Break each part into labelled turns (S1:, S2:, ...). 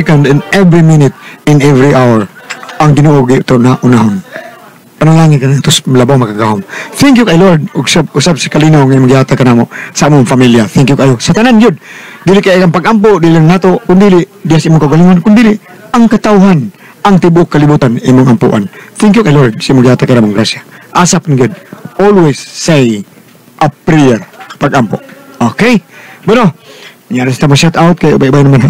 S1: second, in every minute, in every hour. Ang Ginoo ito na unahon. Panalangin ka na ito, labaw makagahom. Thank you kay Lord. Usab sa kalinaw nga maghihatag ka namo sa among pamilya. Thank you kayo. Sa tanan yun, dili kay ang pag-ampo, dili lang nato, kundili, diya sa imong kagalingon, kundili, ang katawhan, ang tibuok kalibutan, imong ampuan. Thank you kay Lord sa imong gihatag ka namong grasya. Asap ni God. Always say a prayer pag-ampo. Okay? Bueno, nangyari sa tama shout out kay ubay-ubay naman.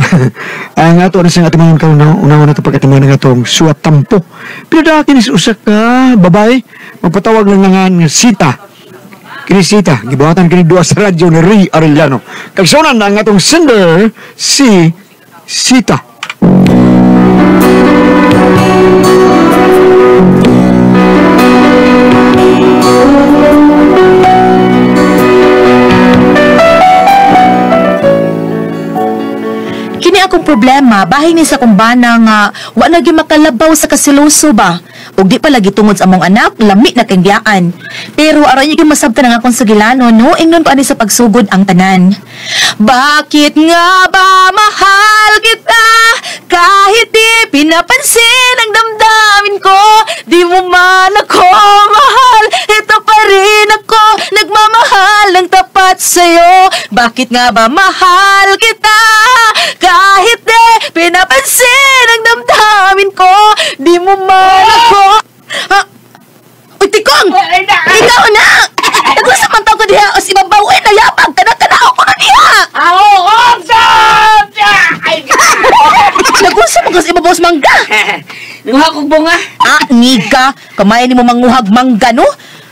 S1: Ang ato na siyang atimangon ka una na ito pagkatiman ng atong suwat tampo. Pero dahil kinis usa ka babae, magpatawag lang nga nga Sita. Kini Sita, gibuhatan kini duwa sa radyo ni Ray Arellano. Kagsunan ang atong sender si Sita.
S2: Kini akong problema, bahin ni sa kong bana nga wa na gyud makalabaw sa kasiloso ba. Ug di pa lagi tungod sa among anak, lami na kang. Pero aron gyud masabtan ang akong sugilano, no, ingnon ko ani sa pagsugod ang tanan. Bakit nga ba mahal kita kahit di pinapansin ang damdamin ko? Di mo man ako mahal, ito pa rin ako nagmamahal ng tapat sa'yo. Bakit nga ba mahal kita kahit di pinapansin ang damdamin ko? Di mo man ako... Ha? Uy, Tikong! Ikaw na! Nag-usap man tao ko diha o si Babaw, eh, nayabag ka na, kanao ko na diha! Nag-usap man ko sa ibabaw sa mangga!
S3: Nguha kong bunga.
S2: Ah, niga! Kamay ni mo manguhag mangga, no?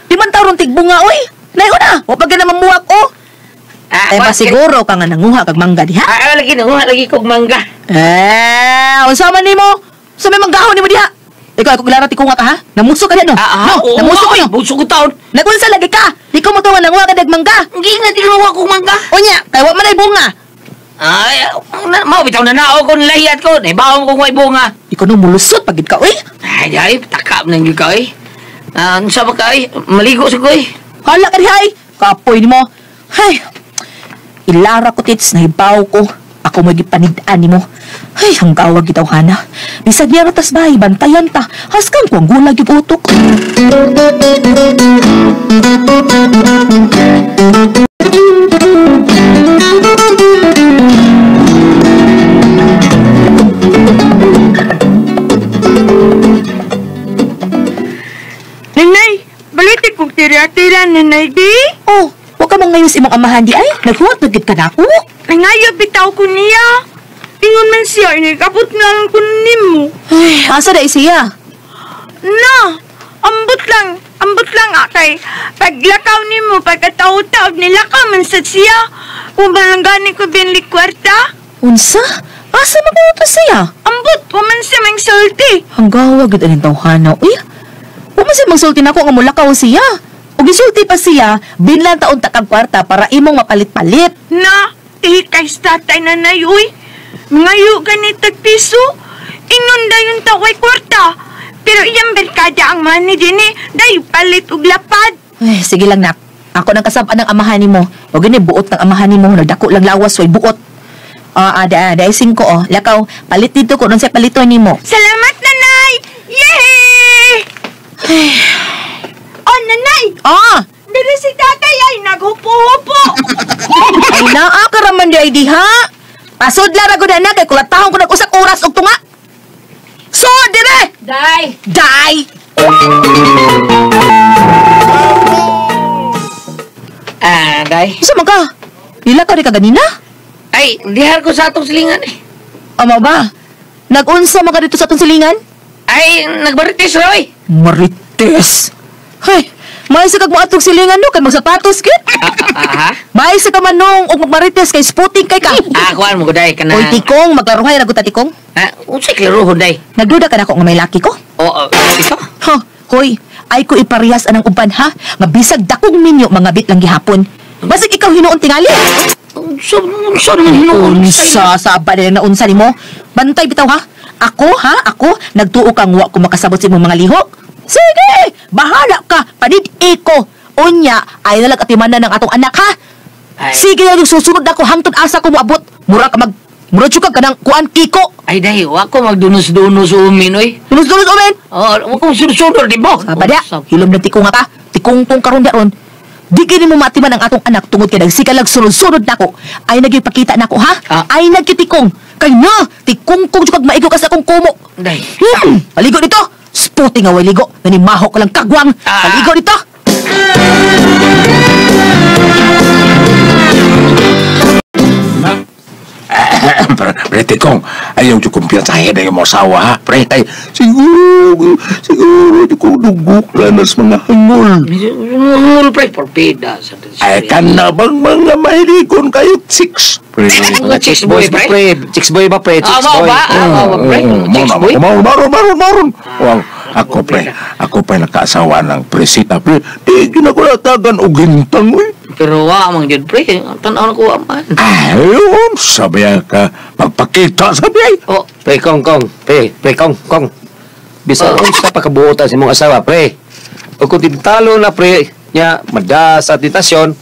S2: Di man tao ron tigbunga, uy! Layo na! Wa pa gana mamuhag, oh!
S3: Ah,
S2: Ay, masiguro ka nga nanguha kag mangga diha.
S3: Ah, lagi nanguha lagi kog mangga.
S2: Eh, unsa man nimo? Sa may manggahon nimo diha? Ikaw, ako gilara tikunga ka ha? Namuso ka diha, no? No, namuso ko no.
S3: Buso ko taon.
S2: Nagunsa lagi ka? Di ko mo tuwa nanguha ka dag mangga.
S3: Hindi na tinuha kong mangga.
S2: Unya, kay wa man ay bunga.
S3: Ay, mao bitaw na nao ko nilahiyat ko. Naibawang ko may bunga.
S2: Ikaw no mulusot pagid ka, uy.
S3: Ay, ay, takap nang gyud ka, oy. Ah, unsa ba ka, oy? Maligo sa ko, oy.
S2: Hala ka diha, ay. Kapoy nimo. Hay. Ilara ko tits, nahibaw ko. Ako mo gipanid-an nimo. Ay, ang gawag gitaw hana. Bisag niya ratas bay, bantayan ta. Haskan ko ang gulag yung utok.
S4: Nanay, balitik kong tira-tira, nanay, di?
S2: Oh, wa ka man ngayon sa imong amahan di ay. Naghuwat na gid ka na ako.
S4: Nangayo bitaw ko niya. Ingon man siya, inigabot na lang ko nimo.
S2: Ay, asa na siya?
S4: Na, ambot lang akay. Paglakaw nimo, pagkataw-taw, nilakaw man sa siya. Kung barangani ko binli kwarta.
S2: Unsa? Asa man ko siya?
S4: Ambot, wa man siya mang sulti.
S2: Ang gawag gid aning tawhana. Uy, wa man siya magsulti nako nga mulakaw siya. Ug gisulti pa siya, binlan taon ta kag kwarta para imong mapalit-palit.
S4: Na, eh, kay tatay nanay, uy. Ngayo ganit tag piso. Ingon dayon taway kwarta. Pero iyang berkada ang money din eh. Dayo palit og lapad.
S2: Ay, sige lang nak. Ako nang kasab-an ng amahan nimo. O gani buot ng amahan nimo, nagdako lang lawas way buot. Ah, da, da singko oh. Lakaw, palit dito ko nun sa paliton nimo.
S4: Salamat, nanay! Yay! Oh, nanay!
S2: Ah!
S4: Dili si tatay ay naghupo-hupo!
S2: Ay naa ka raman di ay diha. Pasudla ra gud na kay kulatahon ko nag usak oras og tunga. So, dire!
S3: Day!
S2: Day!
S3: Ah, day.
S2: Unsa man ka? Dila ka ri ka ganina?
S3: Ay, dihar ko sa atong silingan eh.
S2: Amo ba? Nag-unsa man ka dito sa atong silingan?
S3: Ay, nagmarites ra, oy.
S2: Marites. Hay, may sa kag moatong silingan no kay magsapatos gid.
S3: Ah, ha?
S2: May sa ka man nung og magmarites kay sputing kay ka.
S3: Ah, kuan mo ko, day, kana.
S2: Oy tikong, maglaruhay ra gud ta tikong.
S3: Ah, unsay klarohon, day?
S2: Nagduda ka nako nga may laki ko?
S3: Oo, ito.
S2: Ha, hoy, ay ko iparehas anang uban ha, nga bisag dakong minyo mga bit lang gihapon. Basig ikaw hinuon tingali.
S3: Unsa naman hinuon?
S2: Unsa sa ba na unsa nimo? Bantay bitaw ha. Ako ha, ako nagtuo kang wa ko makasabot sa imong mga lihok. Sige, bahala ka, panid-i ko. Unya, ay nalag atimanan ng atong anak ha.
S3: Ay.
S2: Sige na yung susunod ako hangtod asa ko moabot. Mura ka mag Murag ka kanang kuan kiko.
S3: Ay, day, wako magdunos-dunos umin, oy.
S2: Dunos-dunos umin.
S3: Oh, wako sunod-sunod, di ba?
S2: Aba diya, hilom na tikong nga ka. Tikong-kong karon daron. Di kini mo matiman ang atong anak tungod kay nagsikalag sunod-sunod nako. Ay nagypakita nako, ha?
S3: Ah.
S2: Ay nagkitikong. Kay na, tikong-kong jud kag maigo ka sa akong kumo.
S3: Day.
S2: Paligo dito. Sputi nga way ligo. Nanimaho ka lang kagwang.
S3: Ah.
S2: Paligo dito.
S5: Pre, tikong, ayaw yung kumpiyansa na yung asawa, ha? Pre, tay, siguro, di ko dugok na sa mga hangol.
S3: Hangol, pre, porpida.
S5: Ay, ka na bang mga mahiligon kayo, chicks? Pre,
S3: Mga chicks boy, pre.
S6: Chicks boy ba, pre? Chicks
S3: Ah,
S6: boy.
S3: ba? Ah, ba, pre? Chicks boy?
S5: Maron, Wow, ako, pre, ako pa nakaasawa ng presita, pre. Di, ginakulatagan o gintang, uy.
S3: Pero wa mang jud, pre. Tanaw na ko man.
S5: Ayun, sabi ka, magpakita, sabi ay.
S3: Oh,
S6: Pre, kong, kong. Pre, kong, kong. Bisa unsa pa kabuotan sa imong asawa, pre. O kung tintalo na, pre, nya, madas at detasyon,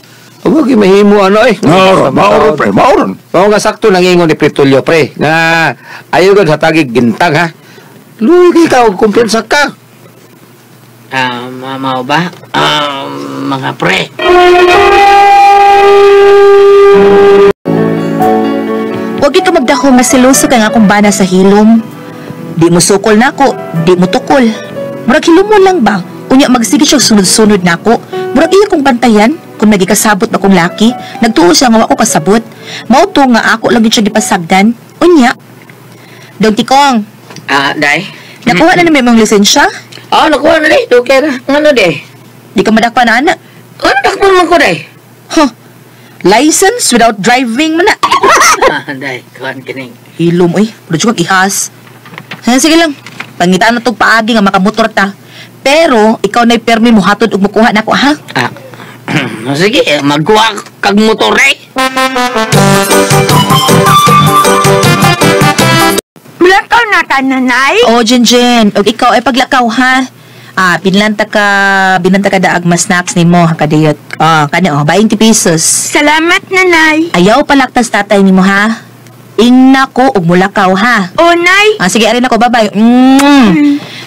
S6: huwag yung mahimo, ano, eh.
S5: Maoron, pre, maoron.
S6: Oo nga, sakto nangingon ni Pre Tulio, pre. Nga, ayaw ko sa tagig gintang, ha? Lugi ka, huwag kumpiyansa ka.
S3: Mao ba? Mga pre.
S2: Huwag ka magdako nga seloso kay nga akong bana sa hilom. Di mo sukol nako, di mo tukol. Murag hilom mo lang ba? Unya magsige siya sunod-sunod nako. Murag iya kong bantayan kung nagikasabot akong laki. Nagtuo siya nga wa ko kasabot. Mao to nga ako lang gid siya gipasagdan. Unya. Dong Tikong,
S3: Ah, day.
S2: nakuha na naman imong lisensya?
S3: Ah, nakuha na day. Okay na. Ngano day?
S2: Di ka madakpa na ana.
S3: Ano dakpan man ko day?
S2: Huh. License without driving man na.
S3: Ah, day, kuan kining.
S2: Hilom oy, murag kag ihas. Ha, sige lang. Pangitaan na tog paagi nga makamotor ta. Pero ikaw na'y permi mo hatod ug mukuha nako ha.
S3: Ah. Sige, magkuha kag motor eh.
S4: Mulakaw na ka, nanay.
S2: O Jen Jen, ug ikaw ay paglakaw ha. Ah, binlanta ka daag mas snacks nimo ha kadiyot. Ah, kani oh, 20 pesos.
S4: Salamat, nanay.
S2: Ayaw palaktas tatay nimo ha. Ingna ko ug mulakaw ha.
S4: O, nay.
S2: Ah, sige, arin ako, bye-bye.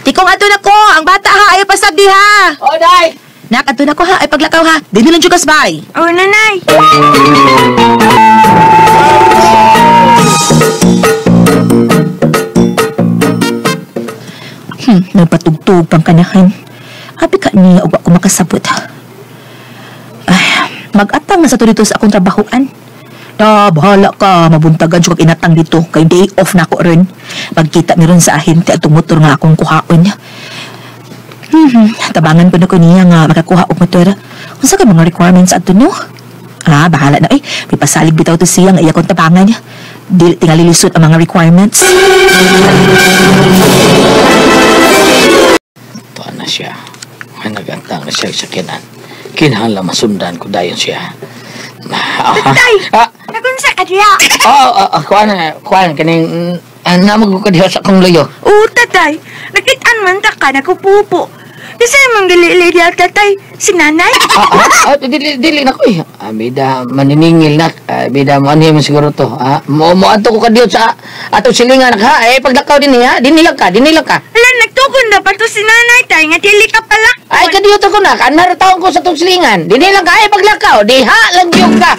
S2: Tikong adto na ko, ang bata ha, ayaw pasagdi ha.
S3: Oh, day.
S2: Nak, adto na ko ha, ay paglakaw ha. Dili lang jukas bye.
S4: O, nanay.
S2: Nagpatugtog pang kanahan. Abi ka niya ug ako makasabot. Ay, mag-atang na sa to dito sa akong trabahoan. Na, bahala ka, mabuntagan siya kag inatang dito. Kay day off na ako ron. Pagkita mi ron sa ahente at motor nga akong kuhaon. Tabangan ko na ko niya nga makakuha og motor. Unsa kay mga requirements adto no? Ah, bahala na eh. May pasalig bitaw to siya nga iya kong tabangan. Dili tingali lisod ang mga requirements.
S3: Tuan na siya. Ay, nagantang na siya sa kinan. Kinahanglan masundan ko dayon siya.
S4: Tatay!
S3: Ah,
S4: Nagunsa ka diha?
S3: Kuan, kaning, namag ko diha sa akong layo.
S4: Oo, tatay. Nakitaan man ta ka, nagpupupo. Kasi mong galili diha, tatay. Si nanay?
S3: Dili na ko eh. Bida, maniningil na. Bida, mo ano siguro to. Mo adto ko kadiyo sa atong silingan ha. Eh, paglakaw din niya, dinilang ka, dinilang ka.
S4: Hala, nagtukon na pa to si nanay, tay. Nga dili ka pala.
S3: Ay, kadiyo to ko na. Kanar taon ko sa atong silingan. Dinilang ka, ay paglakaw. Diha lang yung ka.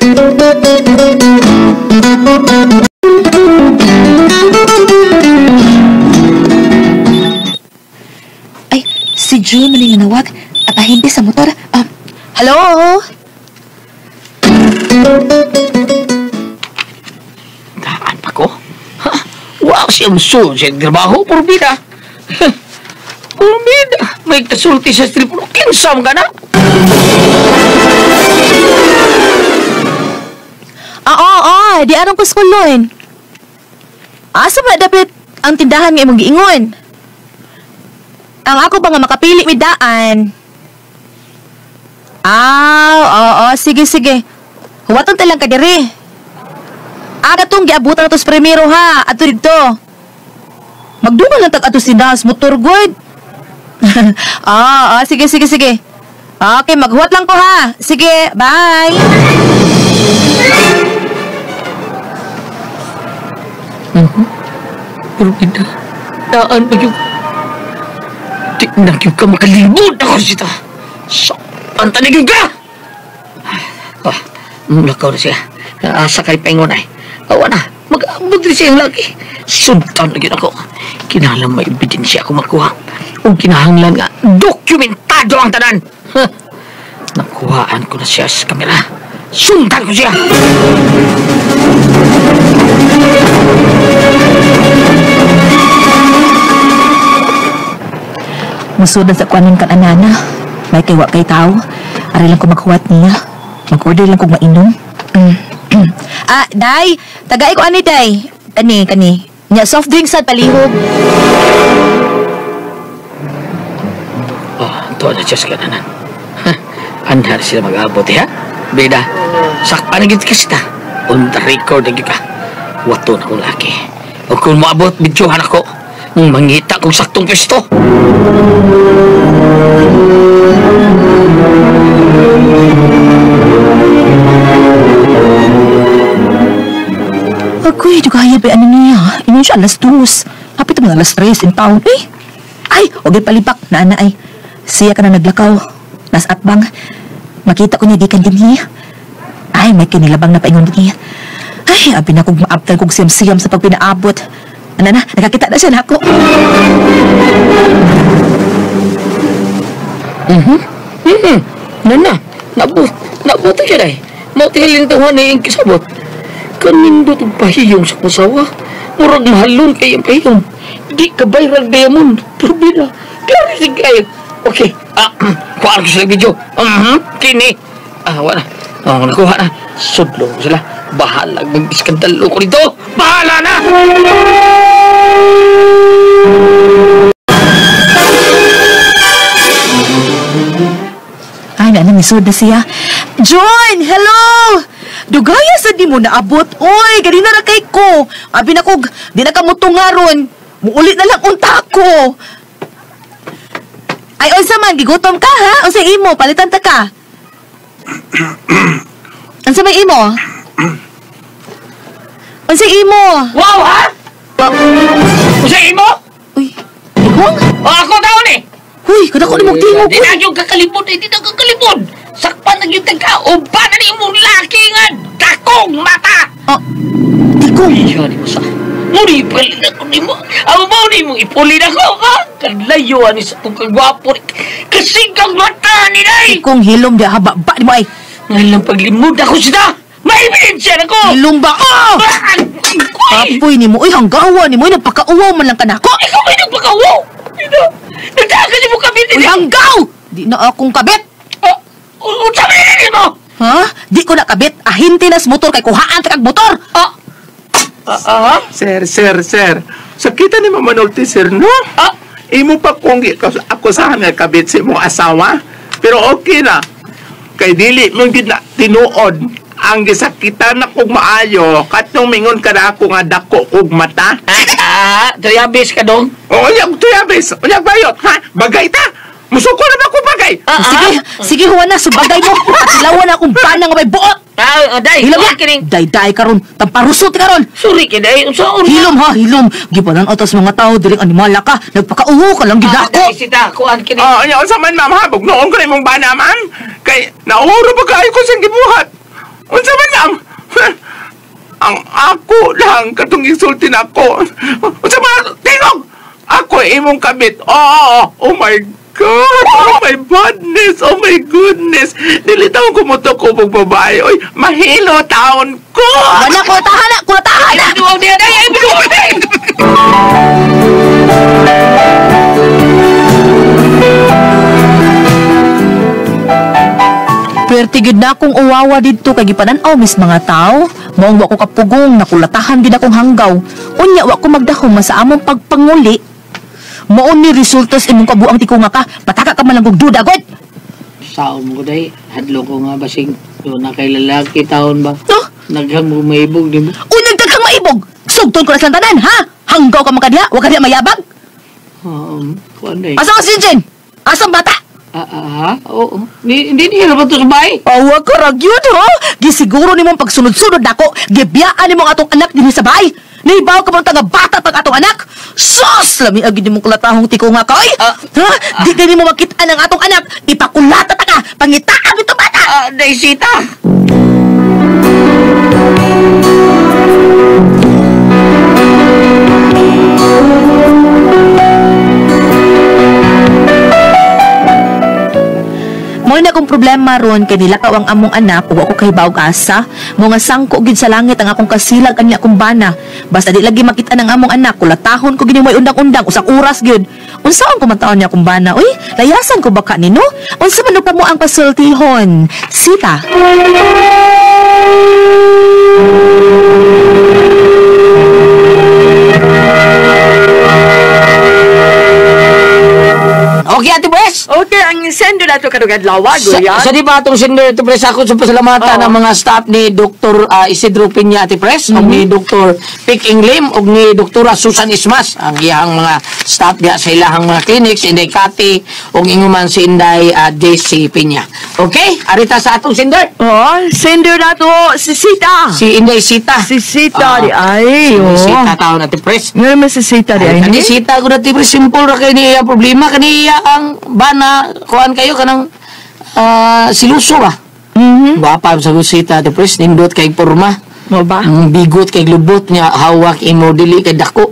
S2: Ay, si June maning nanawag at ahindi sa motor. Hello?
S3: Daan pa ko? Ha? Wow, siya muso. Siya trabaho, purbida. Purbida. May kasulti sa telepono. Kinsam ka na?
S2: Oo, di arong kuskulon. Asa ba dapat ang tindahan nga imong giingon? Ang ako ba nga makapili mi daan? Ah, oo, sige, sige. Huwaton ta lang ka diri. Aga tong giabutan na to sa primero ha, adto didto. Magdumal lang tag ato sindas motor good. Sige, sige, sige. Okay, maghuwat lang ko ha. Sige, bye.
S3: Pero kita, daan pa yung... Di na yung ka makalimot ako sita. Saan tanigin ka? Ah, mulakaw na siya. Asa kay Pengon ay. Awa na, mag-abot rin siya ang lagi. Suntan na yun ako. Kinahanglan may ebidensya ako makuha. O kinahanglan nga, dokumentado ang tanan. Huh. Nakuhaan ko na siya sa kamera. Sundan ko siya!
S2: Musudan sa kuanin kan anana. May kay wa kay tao. Ari lang ko maghuwat niya. Mag-order lang kog mainom. Ah, day. Tagay ko ani, day. Kani, kani. Nya soft drink sad palihog.
S3: Oh, tuwa na siya sa kananan. Anhar sila mag-abot, ha? Beda, sakpan na gid ka sita. On the record na gid ka. Wato na akong laki. O kung maabot, videohan ako. Mangita kong saktong pwesto.
S2: Agoy, dugaya ba ano niya? Ingon siya 2:00. Hapit naman 3:00 in town. Eh! Ay, okay palibak. Naana ay. Siya ka na naglakaw. Nas atbang. Makita ko niya gikan din niya. Ay, may kinilabang na paingon din niya. Ay, abi na kong maabtan kong siyam-siyam sa pagpinaabot. Ano na, nakakita na siya na ako.
S3: Nana, nabot siya day. Mautihiling tuhan na iyang kisabot. Kanindot ang pahiyong sa kusawa. Murag mahalon kay ang pahiyong. Di ka viral diamond. Pero bila, klaro siya kayo. Okay, kuhaan ko sila video. Kini. Wala. Oh, nakuha na. Sudlo ko sila. Bahala mag-iskandalo ko dito. Bahala na!
S2: Ay, na, misod na siya. John! Hello! Dugaya sa di mo naabot. Oy, ganina ra kay ko. Abi na kog, di na ka mutungaron. Muulit na lang unta ko. Ay, unsa man, gigutom ka, ha? Unsa imo? Palitan ta ka. Unsa may imo? Unsa imo?
S3: Wow, ha? Unsa imo?
S2: Uy, ikaw?
S3: O, ako taon eh.
S2: Uy, kada ko ni mong tingog.
S3: Di na yung kakalimod, eh. Di na kakalimod. Sakpan na yung tagka. Uban na ni imong laki nga dakong mata.
S2: Oh, tikong.
S3: Iya, ni mo sa. Muni, ipalit ako ni mo. Ang mo ni mong ipulin ako, ha? Kalayuan ni sa itong kagwapo. Kasing kang mata ni Nay.
S2: Tikong hilom di haba ba ni mo ay.
S3: Ngayon lang paglimod ako sila. May ebidensya na ko.
S2: Hilom ba? Oh! Apoy ni mo. Uy, hanggawa ni mo. Uy, nagpakauwaw man lang ka na ako.
S3: Ikaw may nagpakauwaw. Nagtakas mo kabit.
S2: Uy, hanggaw! Di na akong kabit.
S3: Unsa man ni mo?
S2: Ha? Di ko na kabit. Ahinti na sa motor kay kuhaan ta kag motor.
S5: Sir, sir, sir. Sakita ni Mama Nolty, sir, no? Imo pa kung akusahan nga kabit sa imong asawa. Pero okay na. Kay dili mo gid na tinuod ang gisakitan na kog maayo katong mingon ka na ako nga dako kog mata.
S3: Tuyabis ka dong.
S5: Oo, unyag tuyabis. Unyag bayot, ha? Bagay ta. Musuko na ba ko bagay?
S2: Sige, sige Juana, subagay mo. At ilawan na akong banang nga may buot.
S3: Day,
S2: Hilom ya. Day-day karon, tamparusot karon.
S3: Sorry kay day, unsaon?
S2: Hilom ha, hilom. Gipanan atas mga tao diri animala ka, nagpakauwo ka lang gid ako.
S3: Day sita, kuan kini.
S5: Unya unsa man ma'am ha? Bugnoon ko na imong bana ma'am. Kay nauuro pa kaayo ko siyang gibuhat. Unsa man ma'am? Ang ako lang katong isulti nako. Unsa man tingog? Ako imong kabit. Oh, oh my God! Oh my goodness! Oh my goodness! Dili taon ko mo to ko babae. Oy, mahilo taon ko!
S2: Wala ko tahan na! Kulatahan na!
S3: Ay, binuwa day!
S2: Perti gid na akong uwawa didto kay gipanan-aw mis mga tao. Maong wa ko kapugong, nakulatahan gid akong hanggaw. Unya wa ko magdahom sa among pagpanguli. Mao ni resultas imong kabuang tikunga ka, pataka ka man lang og duda god.
S3: Saon mo ko day, hadlo ko nga basing doon na kay lalaki taon ba?
S2: No?
S3: Naghang mo maibog di ba?
S2: Uy, nagdaghang maibog. Sugton ko na silang tanan, ha? Hanggaw ka man kadiha, wa ka diha mayabag.
S3: Kuan day.
S2: Asa ka si Jinjin? Asa ang bata?
S3: Oo. Hindi niya naman to sa bahay.
S2: Awa ka ragyud, ha? Gisiguro nimong pagsunod-sunod nako, gibiyaan nimong atong anak dinhi sa bahay. Nahibaw ka man nga bata pag atong anak? Sus! Lami agid nimong kulatahong tiko nga ka, oy! Ha? Di gani mo makita ang atong anak. Ipakulata ta ka! Pangitaan ito bata!
S3: Daisita!
S2: Mo na akong problema ron kay nilakaw ang among anak ug ako kahibaw asa. Mo nga sangko gid sa langit ang akong kasilag ani akong bana. Basta di lagi makita ng among anak, kulatahon ko gini may undang-undang usang oras gyud. Unsaon ko man taon niya akong bana? Uy, layasan ko baka nino? Unsa man pa mo ang pasultihon? Sita.
S3: Okay, Ate Pres.
S4: Okay, ang sendo na to karong adlaw, Guya.
S3: Sa di ba atong sender ito, Pres, ako sa pasalamatan ang mga staff ni Dr. Isidro Piña, Ate Pres, ug ni Dr. Pick Inglim, ug ni Dr. Susan Ismas, ang iyang mga staff diha sa ilahang mga clinics, Inday Kati, ug inguman si Inday JC Piña. Okay, arita sa atong sender.
S4: Oh, sendo na to si Sita.
S3: Si Inday Sita.
S4: Si Sita di ay.
S3: Si
S4: Oh.
S3: Sita taon, Ate Pres.
S4: Nga naman si Sita di ay.
S3: Kani Sita ko na, Ate Pres, simple ra kay niya problema kaniya ang bana kuan kayo kanang siluso ba. Gwapa sa Sita, Ate Pres, nindot kay porma.
S4: Mo ba?
S3: Ang bigot kay lubot niya, hawak imo dili kay dako.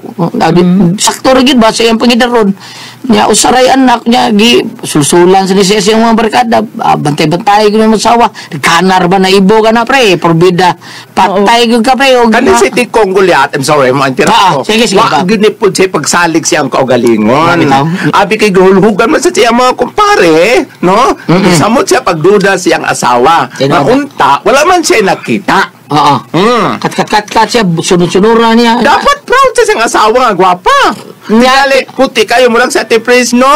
S3: Sakto ra gid ba sa iyang pangidaron. Niya usaray anak niya gi sulsulan sa siya sa iyang mga barkada, bantay-bantay gyud ang asawa. Kanar ba na ibo ka na pre, porbida. Patay gyud ka pre og
S5: Kani si Tikong Goliath, I'm sorry, mo antira ko.
S3: Sige, sige,
S5: Wa
S3: ba.
S5: gyud ni pud siya pagsalig siyang kaugalingon.
S3: Bitaw.
S5: Abi kay gihulhugan man sa siyang mga kumpare, no? Samot siya pagduda siyang asawa.
S3: Tinuod.
S5: Nga unta, wala man siya nakita.
S3: Oo. Kat kat kat kat siya sunod-sunuran niya.
S5: Dapat proud siya siyang asawa nga gwapa. Tingali, puti kayo murag sa Ate Pres, no?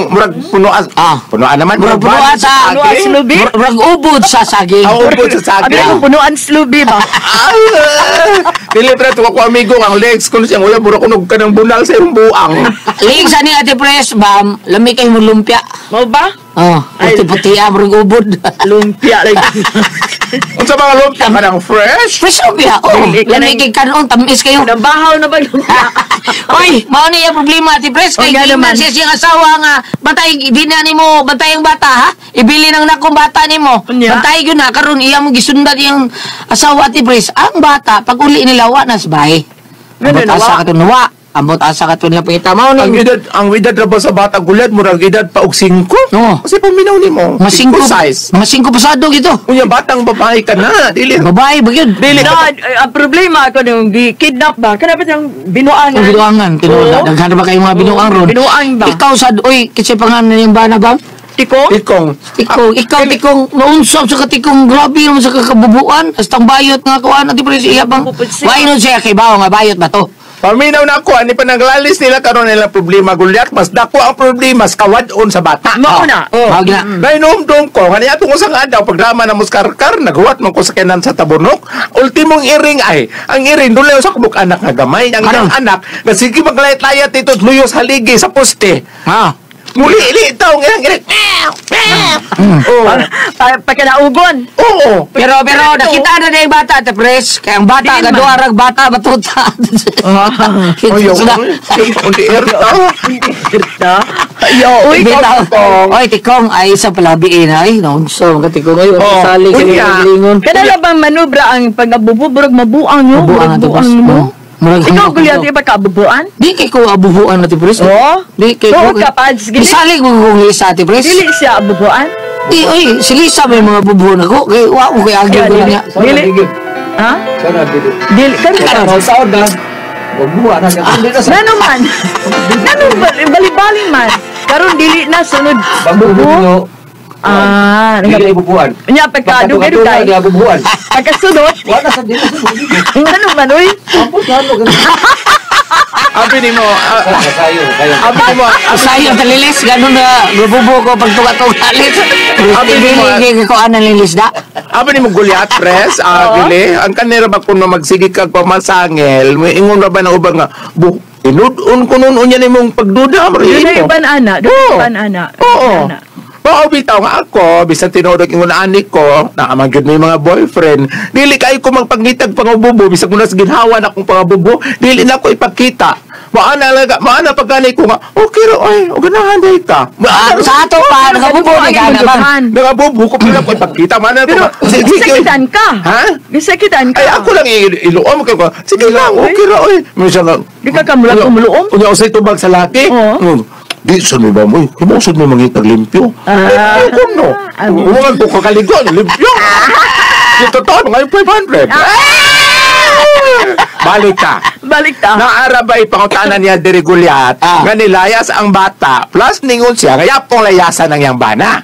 S5: Murag punuan. Punuan naman.
S3: Murag punuan sa
S4: Punuan sa lubi?
S3: Murag ubod sa saging.
S5: Ah, ubod sa saging.
S4: Abi ko punuan sa lubi ba?
S5: Dili pre, tuwa ko amigo ang legs ko siyang uya murag kunog ka ng bunal sa iyong buang.
S3: Legs ani Ate Pres, bam, lami kay mo lumpia.
S4: Mo ba?
S3: Oh, puti-puti ah, murag ubod.
S4: Lumpia lagi.
S5: Unsa mga lumpia ka ng fresh?
S3: Fresh lumpia. Oh,
S4: Dili ka
S3: lami
S4: nang-
S3: kay kanon, tamis kayo.
S4: Nabahaw na ba lumpia?
S3: Oy, mao ni ang problema Ate Pres kay
S4: O, nga
S3: giingnan
S4: naman.
S3: siya siyang asawa nga bantay di na nimo bantay ang bata ha. Ibili nang nakong bata nimo.
S4: Unya.
S3: Bantay gyud na karon iya mo gisundan iyang asawa Ate Pres. Ang bata pag uli nila wa na sa bahay.
S4: Ano,
S3: Ambot asa
S4: nawa?
S3: ka to nawa. Ambot asa ka to nila pangita mao
S5: Ang
S3: ni.
S5: edad, ang edad ra ba sa bata gulat murag edad pa og 5.
S3: Oo.
S5: Kasi paminaw nimo.
S3: Mga singko,
S5: size.
S3: mga singko pasado gito.
S5: Unya batang babae ka na, dili.
S3: Babae ba yun?
S5: Dili
S4: No, ang problema ako nung kidnap ba? Kana ba siyang binuangan?
S3: Ang binuangan, tinuod.
S4: Oo.
S3: Daghan ba kayong mga binuang ron?
S4: Binuang ba?
S3: Ikaw sad, oy, kasi pangalan niyang bana ba?
S4: Tiko?
S5: Tikong.
S3: Tikong, ikaw tikong, naunsap sa katikong, grabe naman sa kakabubuan. Hastang bayot nga kuan, at pre siya bang,
S4: Pupud siya.
S3: why nun siya kay bawo nga bayot ba to?
S5: Paminaw na ako, ani pa naglalis nila karon nila problema gulyat, mas dako ang problema sa kawadon sa bata.
S4: Mao na.
S5: Oh.
S3: Mao gina.
S5: Nainomdom ko, nga niya tungkol sa nga daw, pagdrama na muskarkar, naghuwat man ko sa kenan sa tabunok, ultimong iring ay, ang iring, dulayo sa kubok anak nga gamay, ang
S3: Ano?
S5: iyang anak, nga sige maglayat-layat dito, luyos haligi sa poste.
S3: Ha?
S5: Muli, ili, ito, ang iring, iring, Oo.
S4: Pagkanaugon.
S5: Oo.
S3: Pero, pero, nakita na na yung bata, at pres, kaya ang bata,
S4: Di man.
S3: gaduha rag bata, batuta.
S5: Oy,
S3: So, na-
S5: on the air ta.
S4: Irta. Ayo, uy,
S3: Bitaw. Oy, tikong, ay sa palabiin, ay, naunsa, mga tikong, ay,
S5: Oh,
S3: sali sa
S5: unya.
S3: galingon.
S4: Kanala bang manubra ang pag-abububrog mabuang yo?
S3: Mabuang ato,
S4: Mabuang mo?
S3: Oh, murag
S4: Ikaw,
S3: hanggang
S4: Goliath,
S3: ito.
S4: iba ka abubuan?
S3: Di kay ko abubuan na ti Pres.
S4: Oo.
S3: Di kay ko.
S4: Tuod ka, Pads. Gili.
S3: Isalig mo kong Lisa ti Pres.
S4: Dili siya abubuan?
S3: Di, oy, si Lisa may mga bubuan ako. Kay wa ko kay agyo ko
S4: Dili.
S3: niya.
S4: Dili. Ha?
S6: Sana dili.
S4: Dili. Karon.
S6: Sa saod na. Bubuha na. Hindi na sa
S4: Nano man? Nano bali-bali man? Karon dili na sunod.
S6: Bubuo.
S4: Ah,
S6: Dili ay bubuan.
S4: Nya pagka dugay-dugay.
S6: Di bubuan.
S4: Pagkasunod,
S6: Wala sa dili sa bubuan.
S4: nano man uy?
S6: Ampos na ano ganun.
S5: Abi nimo,
S6: Kayo, kayo.
S5: abi nimo,
S3: Sayo talilis ganun na gububo ko pag tuga-tugalit.
S5: Abi
S3: Dili
S5: mo,
S3: kay ko anan lilis da.
S5: Abi nimo Goliath press, dili. Ang kanira ba kuno magsige kag pamasangel, may ingon ra ba na ubang nga bu inud-on ko nun unya nimong pagduda mo
S4: Dunay uban ana, dunay uban ana.
S5: Oo.
S4: Ana.
S5: Mao bitaw nga ako, bisan tinuod ingon ani ko, naa man gyud may mga boyfriend. Dili kay ko magpangitag pangabubo bisan kun sa ginhawa na akong pangabubo, dili na ko ipakita. Maana laga, maana pagani ko nga, okay ra oy, o ganahan day ka.
S3: Sa ato pa, nakabubo ni ka na ba?
S5: Nakabubo ko pala ko ipakita, maana ko.
S4: Gisakitan ka.
S5: Ha?
S4: Gisakitan ka.
S5: Ay ako lang iluom kay ko. Sige lang, okay ra oy. Minsan nga.
S4: Di ka kamulak umuluom?
S5: Unya usay tubag sa laki.
S4: Oo.
S5: Di sad mo ba mo? Himusod mo mangitag limpyo. Limpyo ko no. Huwag ko kakaligo, limpyo. Yung totoo, mga 500. Balik ka.
S4: Balik ta.
S5: Naara ba ipangutanan niya diri Gulyat nga nilayas ang bata plus ningon siya nga yapong layasan ang iyang bana.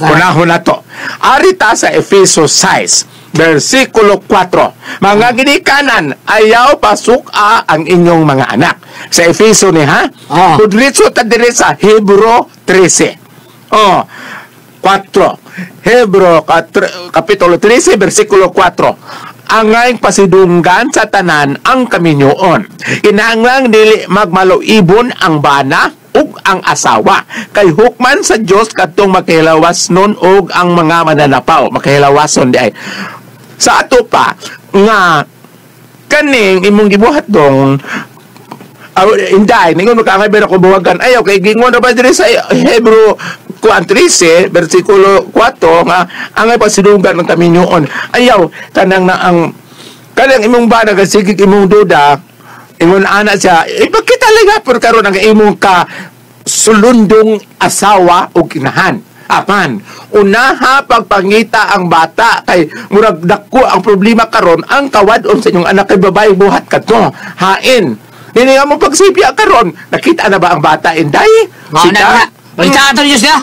S5: Unahon na to. Arita sa Efeso 6, versikulo 4. Mga ginikanan, ayaw pasuka ang inyong mga anak. Sa Efeso ni ha? Kudritso ta diri sa Hebro 13. Oh, 4. Hebro kapitulo 13, versikulo 4. Angay pasidunggan sa tanan ang kaminyoon. Kinahanglang dili magmaluibon ang bana ug ang asawa. Kay hukman sa Dios kadtong makihilawas nun ug ang mga mananapaw. Makihilawason di ay. Sa ato pa nga kaning imong gibuhat dong inday ningon makaangay ba ako buwagan ayaw kay gingon ra ba diri sa Hebro 13 versikulo 4 nga angay pasidunggan ng kaminyoon. Ayaw kanang na ang kanang imong bana gasigig imong duda ingon ana siya ipakita lang hapon karon ang imong ka sulundong asawa o kinahan. Apan unaha pagpangita ang bata kay murag dako ang problema karon ang kawad-on sa inyong anak kay babae buhat kadto hain. Dili nga mo pagsipya karon nakita na ba ang bata inday?
S3: Sita balita ato niyo siya.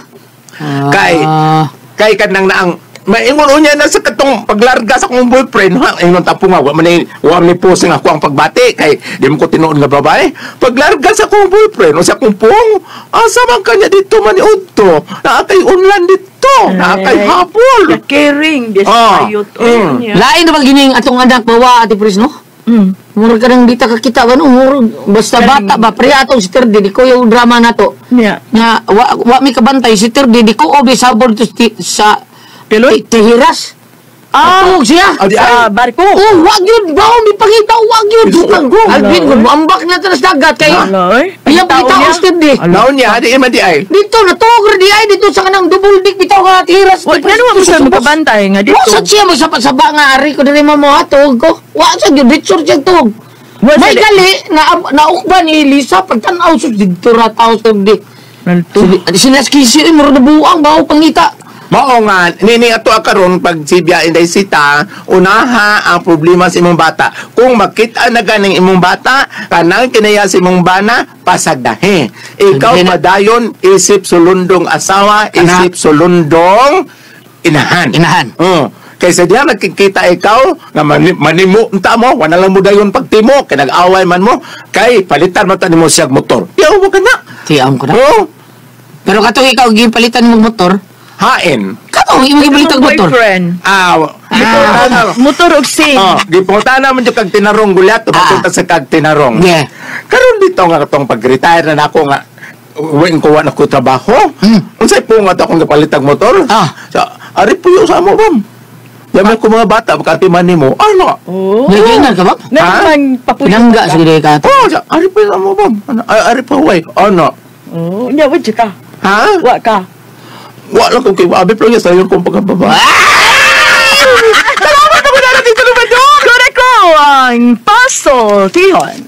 S5: Kay kanang naang maingon unya na sa katong paglarga sa akong boyfriend ha ingon tapo nga wa man ni posing ako ang pagbati kay di mo ko tinuod nga babae paglarga sa akong boyfriend o sa akong pong asa man kanya dito man udto naa kay unlan dito naa kay habol
S4: caring despayot.
S3: Lain na gining atong anak bawa ati Pres no. Murag ka nang di ta kakita ba no murag basta bata ba pre atong si Terdi di ko yung drama nato. Nga wa mi kabantay si Terdi di ko obi sabon sa
S4: Piloy?
S3: Tihiras. Tuog siya.
S4: Sa barko.
S3: Oh, wag yun. Baon, di pangita. Wag yun. Alvin, muambak na tanas dagat. Kay, iyang pangita o Steve.
S5: Naon niya, di man di ay.
S3: Dito, natuog rin di ay. Dito sa kanang double dick. Bitaw ka tihiras.
S4: Wag na naman siya magkabantay nga dito.
S3: Wag siya magsabasaba nga. Ari ko na rin mga tuog ko. Wag siya yun. Dito siya tuog. May gali, naukba ni Lisa. Pagtanaw sus dito rataw Steve. Sinaskisi, murag nabuang. Bawo pangita.
S5: Mao nga nini ato karon pag sibya inday sita unaha ang problema sa imong bata. Kung makita na ganing imong bata kanang kinaya sa imong bana pasagdahi. Ikaw padayon isip sulundong asawa, isip sulundong inahan.
S3: Inahan.
S5: Kaysa diya nagkikita ikaw nga manimo unta mo, wala lang mo dayon pagtimo kay nag-away man mo kay palitan man ta nimo siyag motor. Yaw mo kana.
S3: Tiam ko na. Pero katong ikaw gipalitan mo motor.
S5: Hain.
S3: Kato, imong gibalitag motor.
S4: Boyfriend. Motor og sing.
S5: Gipunta naman yung kag tinarong Gulyat, tumapunta sa kag tinarong.
S3: Yeah.
S5: Karon dito nga katong pag-retire na nako nga uwing kuha na ko trabaho. Unsay po nga to akong gipalitag motor? So, ari puyo sa amo, ma'am. Yaman ko mga bata, makatiman nimo. Ano?
S4: Oh.
S3: Nagingan ka ba?
S4: Naman papuyo.
S3: Pinangga sige ka.
S5: Oh, ari puyo sa amo, ma'am. Ari pa huway. Ano?
S4: Oh, nya wa ka.
S5: Ha?
S4: Wa ka.
S5: Wala kong kay abi pero niya sayon kong pagkababa. Salamat ako darating sa Salvador!
S4: Koreko ang Paso Tihon.